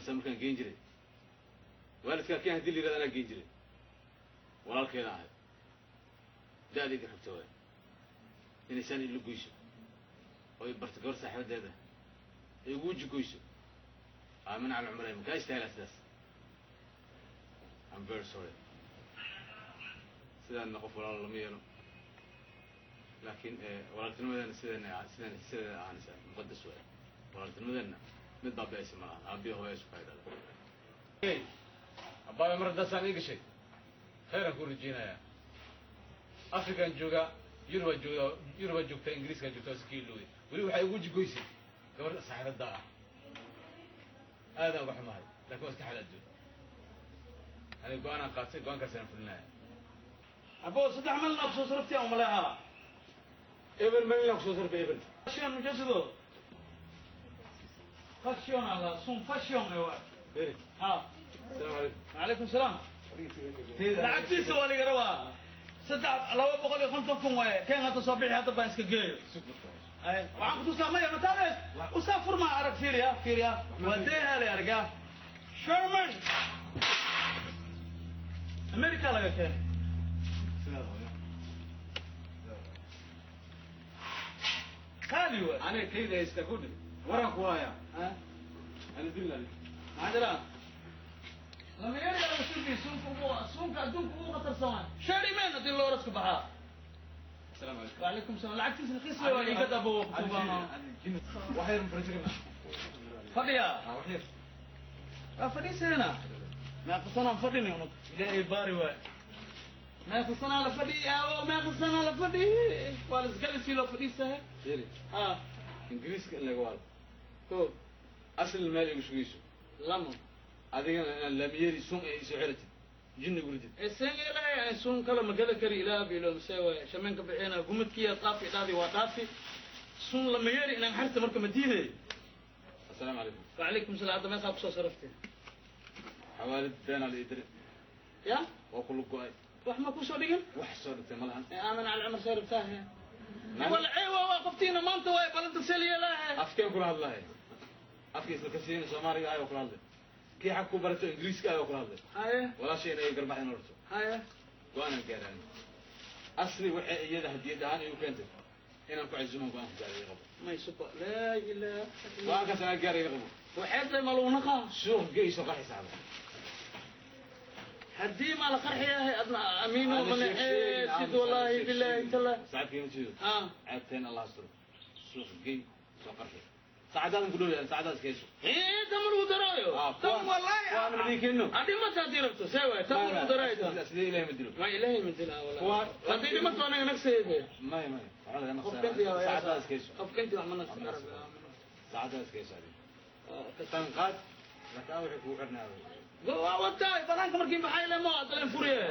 Sano markaan geen jiray waalidkaa keen, hadii la yirahdo anaa geen jiray. Walaalkeeda ahay, da-dayda xogta waay inaysaan ila goyso oo ay barto gabar saaxiibadeeda ay ugu jigoyso. Aamin cali Cumar, makaa istaahilaa sidaas? I'm very sorry. Sidaanna qof walaalo lama yeelo, laakiin walaaltinimadeena sideena sideen sideeda ahaanaysa, muqadas waay. Walaaltinimadeenna mid baabi'aysa ma laha. Aabiyo hooya isu kaa idhahda. Abbaayo, mar haddaasaan ii gashay, khayraan ku rajeynayaa. Afrikaan joogaa, Yurubaa joogdaa, Yurubaa joogtaa, Ingiriiskaa joogtaa, iska ilowday. Weli waxay ugu jigoysay gabar saaxiibada ah. Aadaan uga xumahay, lakin waa iska xal adduun. Aniga go-aanaan qaatay, go-aankaasaan fulinaya. Abo, 3 malin aa kusoo sarafti aan umaleehaa. Eber malin kusoo sarfay, eber. Fashion mujasido fashion ala sun fashion ewa. Beri. Ha. Asalaamu calaykum. Calaykum salaam. Lacagtiisa waa liga rabaa, 250,000 waaye. Keen hadda soo bixi, hadda baan iska geeyo. Ay, waxaan kutusaa maya mataanes usaa furmaa. Arag, fiiriya, fiiriya, waa deehale. Arga, Sherman America laga keenay. Sidaada hooyo. Qaali waay. Aniga kayda haysta ku dhig, waraan ku hayaa. Ani dilna. Maxaa jira? Lama yeeli karo suuqii, suunka ugu, suunka adduunka ugu khatarsan waay Sherman haddii looraska baxaa. Asalaamu calaykum. وعليكم السلام. Lacagtiisa raqiis waa iga dabo kutubaano. Wax yar ma fariisan? Fadhiya. Wax yar. Waa fadhiisanana. Meeqa sanaan fadhini unug, Ilaahay baari waay. Meeqa sanaa la fadhi aawo? Meeqa sanaa la fadhi? Waa la isgali loo fadhiisahay. Beri. Ha. Ingiriiska in laga waalo. Ko. Asal meel igu sugayso. Lamo. Adigana inaan laamiyeri sun ay isoo xiratid, jinni guritid. Isan ilaahay sun kale magala kari ilaa bilo mise waay shameenka bixina gumudkiya dhaafi dhaadi waa dhaafi sun lama yeeri inaan xarta marka ma diiday. Asalaamu calaykum. وعليكم السلام. Hadda meeqaa kusoo saraftay? Xawaalid beenaa la ii diray. Ya. Waa ku lug go-ay. Wax ma kusoo dhigin? Wax soo dhigtay ma lahan. Aamin cali Cumar saaribtaahe wala ceewa waa qoftiina maanta waay balanta seliya laahe. Afkeen kula hadlahay? Afka isla ka siina Soomaaliga ayo kula hadlay, kii xag ku barato Ingiriiska ayo kula hadlay. Haye. Walaashayna ay garbax in orto. Haye. Go-aanan gaaraan. Asli waxay iyada hadiyad ahaan igu keentay inaan ku casuuman. Go-aan ku gaaray iga qabo. May suba, laa ilaaha. Go-aankaas anaa gaara, iga qabo. Waxeed lay maluunaqa. Suuq geyso, qarxi saxda. Haddii maa la qarxiyahay adna amiino manexeesid, wallaahi bilaahi tala. Saacadkeena jido. Ah. Ceebteen Allah asturo. Suuq gey, soo qarxi. Saacadaadan ku dhow yahay, saacadaas keyso. Tan ma lagu daraayo. Tan wallaahi. Waana madii keeno. Adhimata haddii rabto see waay, tan ma lagu daraayo tan. Sidee Ilahay ma dilo? Ma Ilaahay ma dilaa. Kuwa- wallahi haddii dhimato anaga nagseede. Maya, maya, waxaa laga Qof intii naqsaa. Saacadaas keyso. Qof intii wax ma naqsi. Saacadaas keyso adiga. Tan qaad, laakiin aan wixii kugu xirnaa. Waa wataay banaanka markiin baxay lemo adaleen furiye.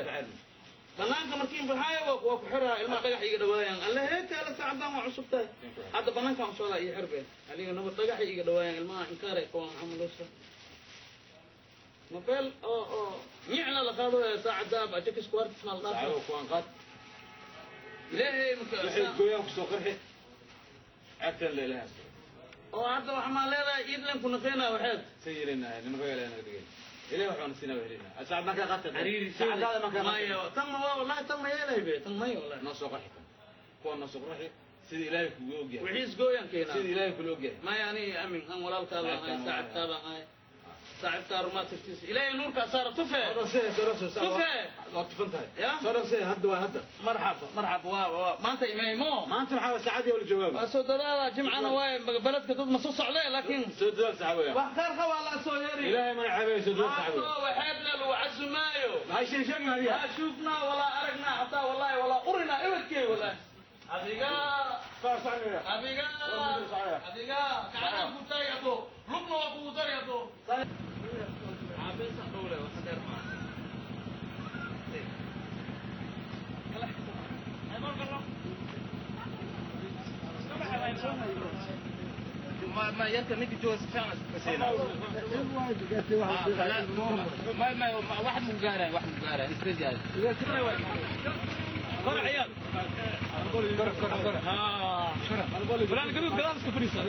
Banaanka markiin baxay waa ku xiraa, ilmaha dhagax iga dhawaayaan. Alle heeta alla, saacadan waa cusub tahay. Hadda banaankaan usocdaa, iyo xirbe aniga nabad dhagax iga dhawaayaan ilmaha, inkaaray qabaan camaloosa mobile oo micna la qaado saacada ajakis kuartis maal Saacado dhaafo. Kuwaan qaad. Ilaahay marka. Waxay gooyaan kusoo qarxi. Ceebteen la Ilahay asturo. Oo hadda waxa maa leedahay iidlan ku naqeynaa waxeed. Say yeelinaa, nimanka Ilahay naga dhigay. Ilahay waxaana siinaa, waa helinaa. Saacad markaa qaatay. Xariiri. Saacadaada markaa. Maya, tan ma waa wallahi, tan ma yeelay be, tan maya wallahi. Noo soo qarxi tan. Kuwaan noo soo qarxi sida Ilaahay kugu ogyahay. Wixii isgooyaan keenaa. Sida Ilaahay kula ogyahay. Maya, ani amin an walaalkaada ahay, saaxibkaada ahay, saaxibkaa rumaa tirtiisa Ilaahay nuurkaa saara tufe. Tufe. Waa tufan tahay. Ya? Soo dhaqsee hadda, waa hadda. Marxaba, marxaba, waa maanta imaymo. Maanta maxaa saacadii wala joogaa? Waa soo dadaala, jimcana waaye, beledka dad ma soo socdee, laakiin Soo dadaal saxaabiya. Wax khayr qabaa la soo yeeri. Ilaahay mana ceebeeyo, soo dadaal saxaabiya. Maanta waxeedna lagu casumaayo. Maxay sheeg sheegin adiga? Maa shufnaa walaa aragnaa xataa wallahi walaa urinaa ebadkey wallahi adiga. Soo socnaya. Adiga, adiga gacanaan ku taagi abo, lugna waa kugu dari abo. Aabeesan dhowle waxa dheer maaha. ما يركب نيجي جوا فعلا ما واحد مقارن، واحد مقارن استرجع. Kor ciyaal. Kor, kor, kor. Fulaan gaduud gadaal iska fadhiisa.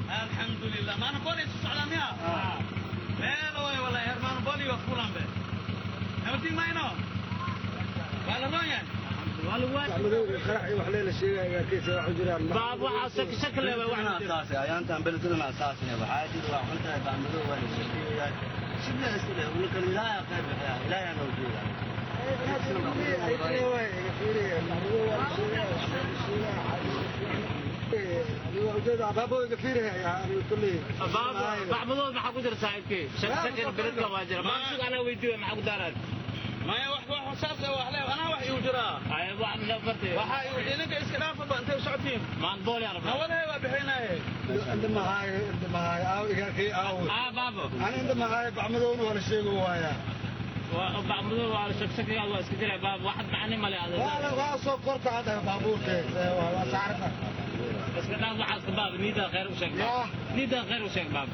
Alhamdulillah maana booli socdaamiya meel way wallahi her maana booli waa kulan be nabadi mayno waa la roon yahay baab waxa shakle waa wax asaasi ayaantan beledkan asaasina waxaa jira waa xuntahay bacmadow waa la sheegayaa shibla isle ulakan ilaahay qayb bixiya ilaahay noo jeeda. Baab bacmadood maxaa ku jira saaxiibkii shakir beledka waa jira baab ana weydiiyo maxaa ku daaran maya wax wax saas wax leh anaa wax igu jiraa ay wax la bartay waxa igu idinka iska dhaafa ba intay socotiin maan booli arba nawadhay waa bixinaye. Ah baabo waa bacmadood waa shakshakaya waa iska jira baab wax macni male adag iska dhaaf waxaas ka baab niida khayr u sheeg baab niida khayr u sheeg baab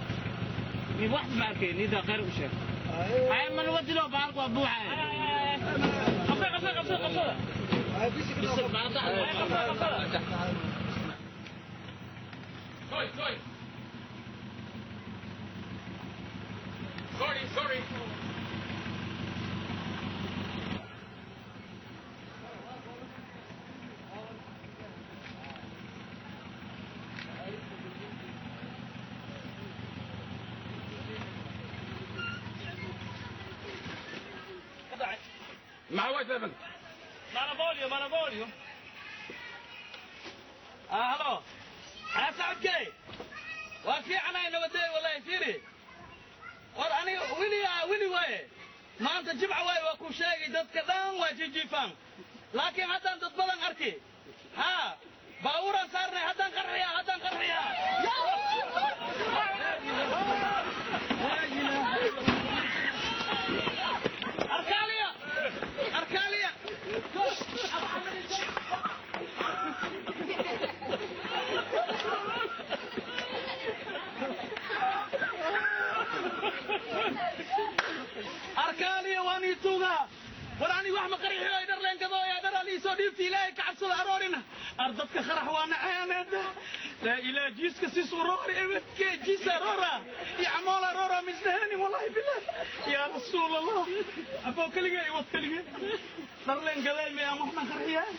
ni wax ma arkay niida khayr u sheeg ay man wadilo baarku waa buuxay qabso qabso qabso qabso. Sorry, sorry. Sorry, sorry. مع واحد لبن. maana boolio maana boolio ah halo aa sacadkey waa fiicanay nabaday wallahi fiiri war aniga wili wili waaye maanta jimca waaye waa ku sheegay dadka dhan waa jijiifaan laakiin haddaan dad badan arki haa baabuuraan saarnay haddaan qarxiyaa haddaan qarxiyaa. Arkaaliya arkaaliya. Arkaaliya waan ii tuugaa war ani wax ma qarxiyo ay dhar leengadooya dhar al iisoo dhiibti ilaahay ka cabsada aroorina ar dadka qarax waa naceeneed laa ilaa jiiska sis uroori ebedke jiis aroora iyo camool aroora misnaheni wallahi bilah yaa rasuul allah aboo keligee iwad keligee dhar leengaday miyaan waxna qarxiyaa.